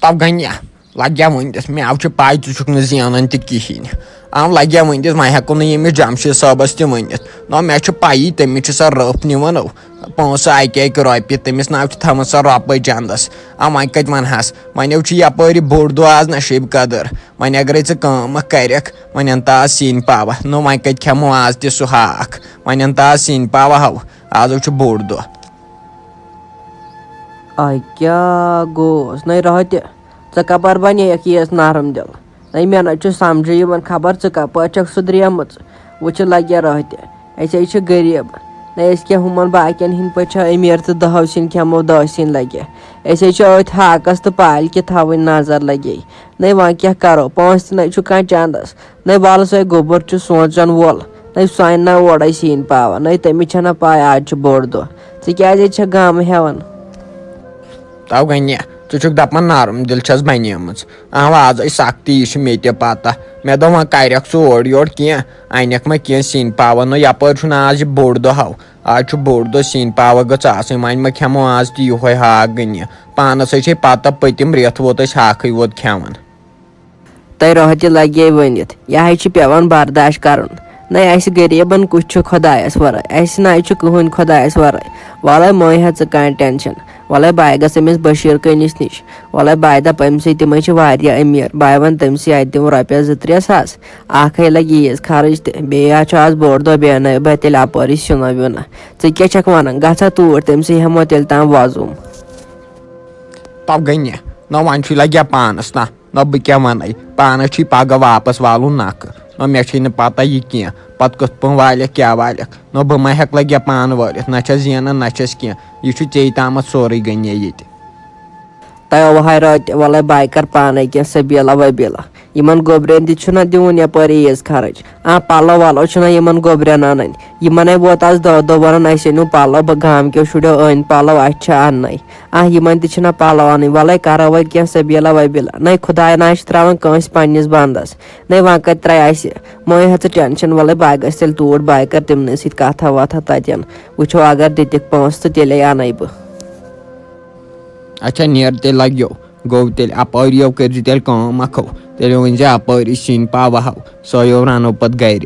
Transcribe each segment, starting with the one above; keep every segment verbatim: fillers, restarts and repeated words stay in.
تَو گٔنیا، لَگیا ؤنِتھ، مےٚ چھُ پَے ژٕ چھُکھ نہٕ زینان تہِ کِہیٖنۍ۔ آو لَگیا ؤنِتھ، وۄنۍ ہٮ۪کو نہٕ ییٚمِس جمشید صٲبَس تہِ ؤنِتھ۔ نہ، مےٚ چھُ پَیی تٔمِس چھِ سۄ رٔپھ نِوان او۔ پونٛسہٕ اَکہِ اَکہِ رۄپیہِ، تٔمِس نہ چھِ تھاوان سۄ رۄپَے چَندَس۔ آ، وۄنۍ کَتہِ وَنہَس؟ وۄنۍ چھُ یَپٲرۍ یہِ بوٚڑ دۄہ آز نصیٖب قدر۔ وۄنۍ اگرے ژٕ کٲم اکھ کرکھ، وۄنۍ اَن تہٕ آز سِنۍ پاوا۔ نہ، وۄنۍ کَتہِ کھٮ۪مو آز تہِ سُہ ہاکھ؟ وۄنۍ اَن تہٕ آز سِنۍ پاوا ہو۔ آزو چھُ بوٚڑ دۄہ۔ آے کیٛاہ گوٚوس؟ نَے راتہِ، ژٕ کَپٲرۍ بَنییَکھ ییٖژ نرم دِل؟ نَے مےٚ نَے چھُ سَمجھے یِوان، خبر ژٕ کَپٲرۍ چھَکھ سُدریمٕژ۔ وٕچھِ لَگہِ راتہِ، أسۍ ہے چھِ غریٖب۔ نَے أسۍ کیٛاہ ہُمَن باقیَن ہِنٛدۍ پٲٹھۍ چھا أمیٖر تہٕ دَہَو سِنۍ کھٮ۪مو، دَہ سِنۍ لَگہِ۔ أسۍ ہے چھِ أتھۍ ہاکَس تہٕ پالہِ کہِ تھاوٕنۍ نظر لَگے۔ نَے وۄنۍ کیٛاہ کَرو، پونٛسہٕ تہِ نَے چھُ کانٛہہ چَندَس۔ نَے وَلہٕ سُہ ہے گوٚبُر چھُ سونٛچَن وول۔ نَے سُہ اَنہِ نہ اورَے سِنۍ پاوا، نَے تٔمِس چھَنہ پَے آز چھُ بوٚڑ دۄہ۔ ژٕ کیٛازِ چھَکھ غم ہٮ۪وان؟ تَو گٔنیہ، ژٕ چھُکھ دَپان نرم دِل چھَس بَنیمٕژ۔ اَوا، آز ٲے سَختی، یہِ چھِ مےٚ تہِ پَتہ۔ مےٚ دوٚپ وۄنۍ کَرٮ۪کھ ژٕ اورٕ یورٕ کینٛہہ، اَنٮ۪کھ مہ کینٛہہ سِنۍ پاوا۔ نہ، یَپٲرۍ چھُنہٕ آز یہِ بوٚڑ دۄہ ہاو۔ آز چھُ بوٚڑ دۄہ، سِنۍ پاوا گٔژھ آسٕنۍ۔ وۄنۍ مہ کھٮ۪مو آز تہِ یِہوٚے ہاکھ گٔنیہ۔ پانَس ہے چھے پَتہ، پٔتِم رٮ۪تھ ووت أسۍ ہاکھٕے یوت کھٮ۪وان۔ تۄہہِ راتہِ لگے ؤنِتھ، یہِ ہے چھِ پٮ۪وان برداش کرُن۔ نَے اَسہِ غریٖبن کُس چھُ خۄدایس ورٲے؟ اَسہِ نَے چھُ کٕہٕنۍ خۄدایس ورٲے۔ وَلَے مہٕ ہےٚ ژٕ کانٛہہ ٹٮ۪نشن۔ وَلَے بہٕ گژھٕ أمِس بشیٖر کٔنِس نِش۔ وَلَے بہٕ دَپہٕ أمِسٕے، تِمَے چھِ واریاہ أمیٖر۔ بہٕ وَنہٕ تٔمسٕے، اَتہِ دِمہٕ رۄپیَس زٕ ترٛےٚ ساس۔ اَکھ ہے لَگہِ عیٖز خرٕچ تہِ۔ بیٚیہِ ہا چھُ آز بوٚڑ دۄہ، بیٚیہِ اَنَے بہٕ تیٚلہِ اَپٲری سیُنہ ویُنہ۔ ژٕ کیٛاہ چھَکھ وَنان؟ گژھ ہا توٗرۍ، تٔمسٕے ہٮ۪مو تیٚلہِ تام وۄزُم۔ تَو گٔے نہِ۔ نہ، وۄنۍ چھُے لَگیا پانَس نا۔ نہ، بہٕ کیٛاہ وَنَے، پانَس چھُے پَگاہ واپَس والُن نَکھٕ۔ نہ، مےٚ چھے نہٕ پَتہ یہِ کینٛہہ، پَتہٕ کِتھ پٲٹھۍ والٮ۪کھ، کیٛاہ والٮ۪کھ۔ نہ، بہٕ ما ہٮ۪کہٕ لَگیا پانہٕ وٲلِتھ، نہ چھَس زینان، نہ چھَس کینٛہہ۔ یہِ چھُ ژےٚ تامَتھ سورُے گٔنیے ییٚتہِ۔ تۄہہِ اوہاے راتہِ، وَلَے بہٕ کَرٕ پانَے کینٛہہ سبیٖلا وبیٖلا۔ یِمَن گوٚبرٮ۪ن تہِ چھُنہ دیُن یَپٲرۍ عیٖز خرٕچ۔ آ، پَلو وَلو چھُنہ یِمَن گوٚبرٮ۪ن اَنٕنۍ۔ یِمَن ہے ووت آز دَہ دۄہ وَنان، اَسہِ أنِو پَلو، بہٕ گامکیو شُرٮ۪و أنۍ پَلو، اَسہِ چھِ اَننَے۔ آ، یِمَن تہِ چھِنہ پَلو اَنٕنۍ، وَلَے کَرو وۄنۍ کینٛہہ سبیٖلا وبیٖلا۔ نَے خۄداے نہ چھِ ترٛاوان کٲنٛسہِ پنٛنِس بنٛدَس۔ نَے وۄنۍ کَتہِ ترٛایہِ اَسہِ؟ مہٕ ہے ژٕ ٹٮ۪نشَن، وَلَے بہٕ گژھٕ تیٚلہِ توٗرۍ، بہٕ کَرٕ تِمنٕے سۭتۍ کَتھا وَتھا تَتٮ۪ن۔ وٕچھو اگر دِتِکھ پونٛسہٕ تہٕ تیٚلے اَنَے بہٕ۔ اچھا، نیر تیٚلہِ لَگیو۔ گوٚو تیٚلہِ اَپٲرۍ یو کٔرۍزِ تیٚلہِ کٲم اَکھو۔ تیٚلہِ ؤنۍزِ اَپٲرۍ أسۍ سِنۍ پاوٕ ہاو، سۄ یو رَنو پَتہٕ گَرِ۔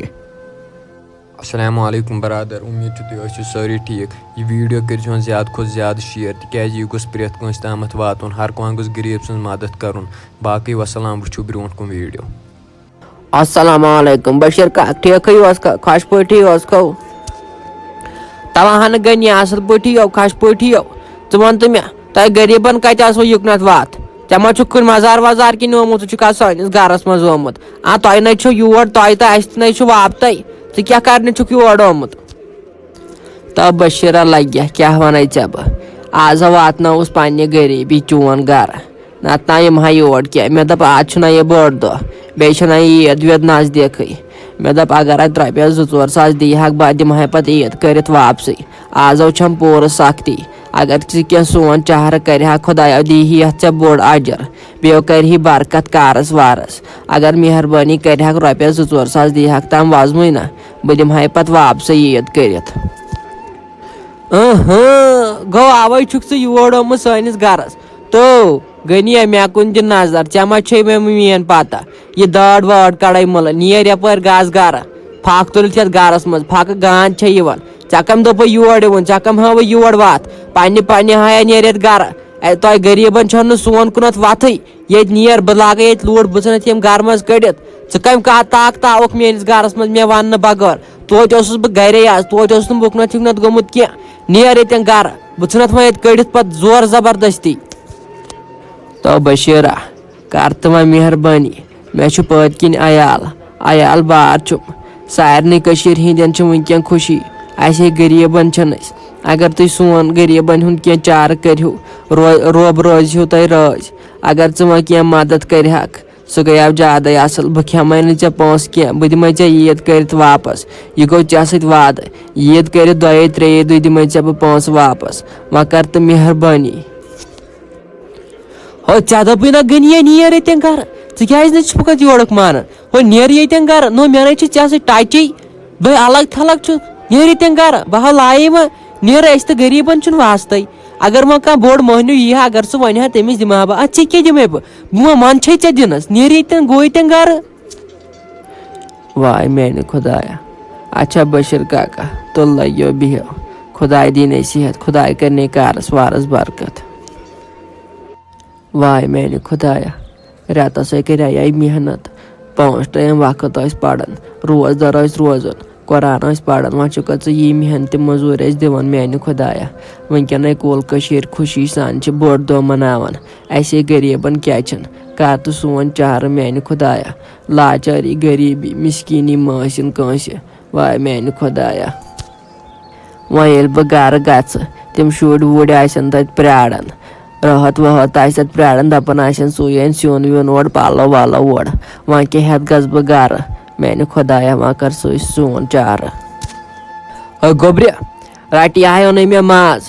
السلام علیکم برادر، امید چھِ تُہۍ ٲسِو سٲری ٹھیٖک۔ یہِ ویٖڈیو کٔرۍزِہون زیادٕ کھۄتہٕ زیادٕ شیئر، تِکیٛازِ یہِ گوٚژھ پرٛٮ۪تھ کٲنٛسہِ تامَتھ واتُن، ہر کانٛہہ گوٚژھ غریٖب سٕنٛز مدد کَرُن۔ باقٕے وسلام، وٕچھِو برٛونٛٹھ کُن ویٖڈیو۔ السلام علیکم بشیر کاک، ٹھیکھٕے اوس کھا؟ خۄش پٲٹھی اوس کھو؟ توا ہن گٔنی اصل پٲٹھی یو، خۄش پٲٹھی یو۔ ژٕ وَن تہٕ مےٚ، تۄہہِ غریٖبن کتہِ آسوٕ یُکنتھ وتھ؟ ژےٚ ما چھُکھ کُنہِ مزار وزار کِنۍ آمُت؟ ژٕ چھُکھ آز سٲنِس گرس منٛز آمُت۔ آ، تۄہہِ نَے چھو یور، تۄہہِ تہٕ اَسہِ تہِ نَے چھُ واپتَے۔ ژٕ کیٛاہ کرنہِ چھُکھ یور آمُت؟ تہٕ بشیرہ لگیہ، کیٛاہ ونے ژےٚ بہٕ؟ آز ہا واتنٲوُس پننہِ غریٖبی چون گرٕ۔ نتہٕ نہ یِمہٕ ہا یور کینٛہہ۔ مےٚ دوٚپ، آز چھُنہ یہِ بوٚڑ دۄہ، بیٚیہِ چھنہ یہِ عید وید نزدیٖکھٕے۔ مےٚ دوٚپ، اگر اتہِ رۄپیس زٕ ژور ساس دِیہِ ہاکھ، بہٕ دِمہٕ ہاے پتہٕ عید کٔرِتھ واپسٕے۔ آزو چھم پوٗرٕ سختی۔ اگر ژٕ کینٛہہ سون چہرٕ کرِ ہا، خۄدایا، دِیہِ ہی یتھ ژےٚ بوٚڑ اجر۔ بیٚیہِ کرِ ہی برکت کارس وارس۔ اگر مہربٲنی کرِ ہاکھ، رۄپیس زٕ ژور ساس دِیہِ ہاکھ تام وزمٕے نہ، بہٕ دِمہٕ ہاے پتہٕ واپسٕے عید کٔرِتھ۔ اۭں ہۭں، گوٚو اوے چھُکھ ژٕ یور آمُت سٲنِس گرس۔ تو غنیہ، مےٚ کُن دِ نظر، ژےٚ ما چھے مےٚ مین پتہ؟ یہِ داڑ واڑ کڑے مُلہٕ، نیر یپٲرۍ گژھ گرٕ۔ پھکھ تُلِتھ یتھ گرس منٛز، پھکہٕ گانٛد چھے یِوان۔ ژےٚ کم دوٚپے یور یِوُن، ژےٚ کم ہٲوٕے یور وتھ؟ پننہِ پننہِ ہایا نیر یتھ گرٕ۔ اے، تۄہہِ غریٖبن چھنہٕ سون کُنتھ وتھٕے۔ ییٚتہِ نیر، بہٕ لاگے ییٚتہِ لوٗر، بہٕ ژھٕنتھ ییٚمہِ گرٕ منٛز کٔڑِتھ۔ ژٕ کمہِ کتھ تاکھ تاوکھ میٲنِس گرس منٛز مےٚ وننہٕ بغٲر؟ توتہِ اوسُس بہٕ گرے آز، توتہِ اوسُس نہٕ بہٕ اُکنتھ یُکنتھ گوٚمُت کینٛہہ۔ نیر ییٚتٮ۪ن گرٕ، بہٕ ژھٕنتھ وۄنۍ ییٚتہِ کٔڑِتھ پتہٕ زور زبردستی۔ تو بشیرہ، کر تہٕ وۄنۍ مہربٲنی، مےٚ چھُ پٔتۍ کِنۍ عیال، عیال بار چھُم۔ سارنٕے کٔشیٖرِ ہِنٛدٮ۪ن چھِ وٕنکٮ۪ن خوشی، اَسے غریٖبن چھَنہٕ أسۍ۔ اگر تُہۍ سون غریٖبن ہُنٛد کینٛہہ چارٕ کٔرِہِو، رو-، رۄب روزِہِو تۄہہِ رٲضۍ۔ اگر ژٕ وۄنۍ کینٛہہ مدد کٔرِہَکھ، سُہ گٔیو زیادَے اَصٕل۔ بہٕ کھٮ۪مَے نہٕ ژےٚ پونٛسہٕ کینٛہہ، بہٕ دِمَے ژےٚ عیٖد کٔرِتھ واپَس۔ یہِ گوٚو ژےٚ سۭتۍ وعدٕ، عیٖد کٔرِتھ دۄیے ترٛیٚیے دۄہہِ دِمَے ژےٚ بہٕ پونٛسہٕ واپَس۔ وۄنۍ کر تہٕ مہربٲنی۔ ہو، ژےٚ دوٚپُے نہ غنیہ نیر ییٚتٮ۪ن گرٕ، ژٕ کیٛازِ نہٕ چھُکھ اَتھ یورُک مانان؟ ہو، نیر ییٚتٮ۪ن گرٕ، نو مےٚ نَے چھِ ژےٚ سۭتۍ ٹچی، بہٕ الگ تھلگ چھُس، نیر ییٚتٮ۪ن گرٕ، بہٕ ہا لایے وۄنۍ، نیر، اَسہِ تہٕ غریٖبن چھُنہٕ واسطے۔ اگر وۄنۍ کانٛہہ بوٚڑ مٔہنیوٗ یی ہا، اگر سُہ وَنہِ ہا، تٔمِس دِمہٕ ہا بہٕ۔ اَدٕ ژےٚ کیٛاہ دِمَے بہٕ؟ بہٕ ما منٛدچھے ژےٚ دِنَس؟ نیر ییٚتٮ۪ن، گوٚو ییٚتٮ۪ن گَرٕ۔ واے میٛانہِ خۄدایا، اچھا بشیٖر کاکا، تُل لَگیو بِہِو۔ خۄداے دِیِن صحت، خۄداے کَرِ نے کارَس وارَس برکت۔ واے میٛانہِ خۄدایا، رٮ۪تَس ہے کَرے یہِ محنت، پانٛژھ ٹایم وقت ٲسۍ پَران، روزدَر ٲسۍ روزان، قرآن ٲسۍ پَران، وۄنۍ چھُکھ ژٕ یی محنتہِ مٔزوٗرۍ اَسہِ دِوان میٛانہِ خۄدایا۔ وٕنکٮ۪نَے کُل کٔشیٖر خوشی سان چھِ بوٚڑ دۄہ مَناوان، اَسے غریٖبَن کیٛاہ چھِنہٕ، کَر تہٕ سون چارٕ میٛانہِ خۄدایا۔ لاچٲری، غریٖبی، مِسکیٖنی مہ ٲسِن کٲنٛسہِ، واے میٛانہِ خۄدایا۔ وۄنۍ ییٚلہِ بہٕ گرٕ گژھٕ، تِم شُرۍ وُرۍ آسن تَتہِ پرٛاران۔ راحت واحت آسہِ تَتہِ پرٛاران، دَپان آسن، سُے اَنہِ سیُن ویُن اورٕ، پَلو وَلو اورٕ۔ وۄنۍ کیٛاہ ہٮ۪تھ گژھٕ بہٕ گرٕ؟ میٛانہِ خۄدایا، وۄنۍ کر سُے سون چارٕ۔ ہے گوٚبرِ، رَٹہِ یہِ ہا اوٚنُے مےٚ ماز،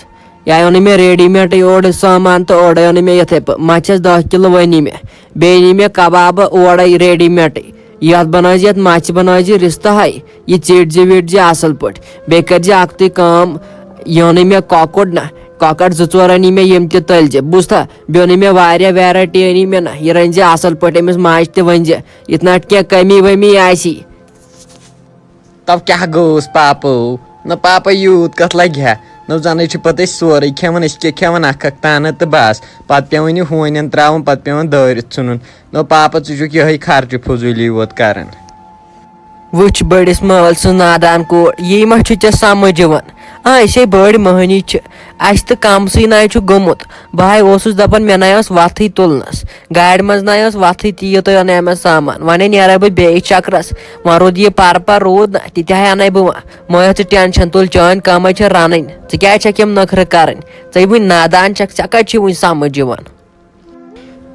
یہِ ہا اوٚنُے مےٚ ریڈی میڈٕے اورٕ سامان تہٕ اورَے اوٚنُے مےٚ یِتھَے پٲٹھۍ۔ مَژھِ ٲس دَہ کِلوٗ وۄنی مےٚ۔ بیٚیہِ أنۍ مےٚ کبابہٕ اورَے ریڈی میڈٕے۔ یَتھ بَنٲوزِ، یَتھ مَژھِ بَنٲوزِ رِستہٕ ہَے۔ یہِ ژیٖٹزِ ویٖٹزِ اَصٕل پٲٹھۍ۔ بیٚیہِ کٔرزِ اَکھتُے کٲم، یہِ اوٚنُے مےٚ کۄکُر نہ، کۄکَر زٕ ژور أنی مےٚ، یِم تہِ تٔلزِ۔ بوٗزتھا؟ بیٚیہِ اوٚنُے مےٚ واریاہ ویرایٹی أنی مےٚ نہ۔ یہِ رٔنزِ اَصٕل پٲٹھۍ، أمِس ماجہِ تہِ ؤنزِ، یِتھ نہ کینٛہہ کٔمی ؤمی آسی۔ تو کیٛاہ گوٚوس پاپہٕ؟ نہ پاپہٕ، یوٗت کَتھ لَگہِ ہا؟ نہ زَنٕے چھِ پَتہٕ أسۍ سورُے کھٮ۪وان، أسۍ کیٛاہ کھٮ۪وان اَکھ اَکھ تانہٕ تہٕ بَس۔ پَتہٕ پٮ۪وان یہِ ہوٗنٮ۪ن ترٛاوُن، پَتہٕ پٮ۪وان دٲرِتھ ژھٕنُن۔ نہ پاپہٕ، ژٕ چھُکھ یِہوٚے خرچہٕ فضوٗلی یوت کَران۔ وٕچھ بٔڑِس مٲلۍ سٕنٛز نادان کوٗر، یی ما چھُ ژےٚ سمجھ یِوان؟ آ، أسے بٔڑۍ مٔہنی چھِ، اَسہِ تہٕ کمسٕے نَے چھُ گوٚمُت۔ بہٕ ہاے اوسُس دَپان، مےٚ نَے ٲس وَتھٕے تُلنَس، گاڑِ منٛز نَے ٲس وَتھٕے تہِ، یوٗتاہ اوٚن مےٚ سامان۔ وۄنۍ نیرے بہٕ بیٚیِس چکرس، وۄنۍ روٗد یہِ پَرٕ پَرٕ روٗد نہ، تہِ تہِ ہاے اَنَے بہٕ وۄنۍ۔ مہ ہےٚ ژٕ ٹٮ۪نشن، تُل، چٲنۍ کٲمے چھےٚ رَنٕنۍ، ژٕ کیٛازِ چھَکھ یِم نٔخرٕ کَرٕنۍ؟ ژٕ وٕنہِ نادان چھَکھ، ژےٚ کَتہِ چھُے وٕنہِ سمجھ یِوان؟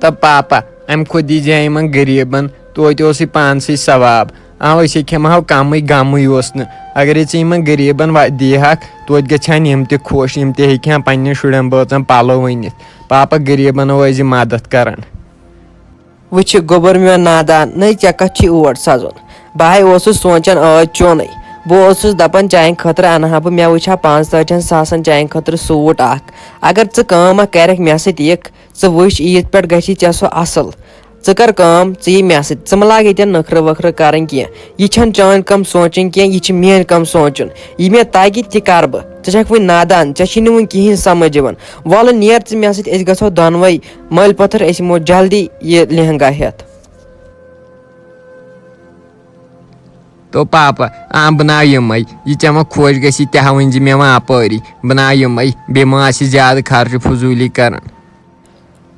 تہٕ پاپا، اَمہِ کھۄتہٕ دیٖزِ ہا یِمن غریٖبن، توتہِ اوسُے پانسٕے ثواب۔ آ، أسۍ ہے کھٮ۪مہٕ ہاو کمٕے، غمٕے اوس نہٕ۔ اگرے ژٕ یِمن غریٖبن وا-، دِیہِ ہاکھ، توتہِ گژھِ ہن یِم تہِ خۄش، یِم تہِ ہیٚکہِ ہن پننٮ۪ن شُرٮ۪ن بٲژن پلو أنِتھ۔ پاپا، غریٖبن ٲسۍ زِ مدد کران۔ وٕچھِ گوٚبُر میون نادان، نٔے ژےٚ کتھ چھُے اور سزُن؟ بہٕ ہاے اوسُس سونٛچان ٲدۍ چونٕے۔ بہٕ اوسُس دپان چانہِ خٲطرٕ انہٕ ہا بہٕ، مےٚ وٕچھ ہا پانٛژتٲجِہن ساسن چانہِ خٲطرٕ سوٗٹ اکھ۔ اگر ژٕ کٲم اکھ کرکھ مےٚ سۭتۍ یِکھ، ژٕ وٕچھ، عیٖد پٮ۪ٹھ گژھی ژےٚ سُہ اصٕل۔ ژٕ کر کٲم، ژٕ یہِ مےٚ سۭتۍ، ژٕ مہ لاگ ییٚتٮ۪ن نٔخرٕ ؤخرٕ کرٕنۍ کینٛہہ۔ یہِ چھَنہٕ چٲنۍ کٲم سونٛچٕنۍ کینٛہہ، یہِ چھِ میٛٲنۍ کٲم سونٛچُن۔ یہِ مےٚ تَگہِ، تہِ کَرٕ بہٕ۔ ژٕ چھَکھ وٕنہِ نادان، ژےٚ چھِی نہٕ وٕنہِ کِہیٖنۍ سمجھ یِوان۔ وَلہٕ نیر ژٕ مےٚ سۭتۍ، أسۍ گژھو دۄنوَے مٲلۍ پٔتھٕر، أسۍ یِمو جلدی یہِ لہنگا ہٮ۪تھ۔ تو پاپا، آ، بہٕ ناو یِمَے۔ یہِ ژےٚ وۄنۍ خۄش گژھی، تہِ ہا ؤنۍ زِ مےٚ وۄنۍ اَپٲری۔ بہٕ ناو یِمَے، بیٚیہِ ما آسہِ زیادٕ خرچہٕ فضوٗلی کران۔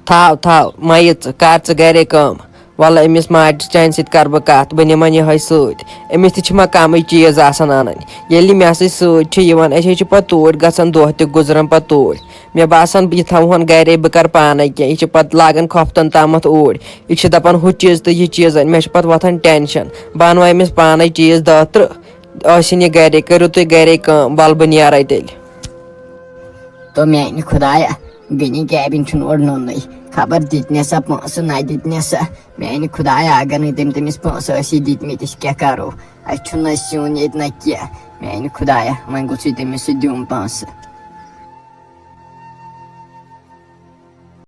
تھاو، تھاو، مہ یہِ ژٕ، کر ژٕ گرے کٲم۔ وَلہٕ أمِس ماجہِ چانہِ سۭتۍ کر بہٕ کَتھ، بہٕ نِمَن یِہوٚے سۭتۍ۔ أمِس تہِ چھِ ما کَمٕے چیٖز آسان اَنٕنۍ۔ ییٚلہِ یہِ مےٚ سۭتۍ سۭتۍ چھِ یِوان، أسۍ حظ چھِ پَتہٕ توٗرۍ گژھان، دۄہ تہِ گُزران پَتہٕ توٗرۍ۔ مےٚ باسان، یہِ تھاوہون گرے، بہٕ کَرٕ پانَے کینٛہہ۔ یہِ چھِ پَتہٕ لاگان کھۄفتَن تامَتھ اوٗرۍ۔ یہِ چھِ دَپان، ہُہ چیٖز تہٕ یہِ چیٖز اَن۔ مےٚ چھِ پَتہٕ وۄتھان ٹٮ۪نشَن۔ بہٕ اَنہٕ وۄنۍ أمِس پانَے چیٖز دَہ تٕرٛہ۔ ٲسِن یہِ گرے، کٔرِو تُہۍ گرے کٲم، وَلہٕ بہٕ نیرَے تیٚلہِ۔ تو میانہِ خدایا، غنی کیبن چھُنہٕ اورٕ نوٚنُے۔ خبر دِتنس سا پونٛسہٕ نہ دِتنس سا۔ میانہِ خدایا، اگر نہٕ تٔمۍ تٔمِس پونٛسہٕ ٲسی دِتمٕتۍ، أسۍ کیٛاہ کرو؟ اَسہِ چھُنہٕ نہ سیُن ییٚتہِ نہ کینٛہہ۔ میانہِ خدایا، وۄنۍ گوٚژھُے تٔمِس سُہ دیُن پونٛسہٕ۔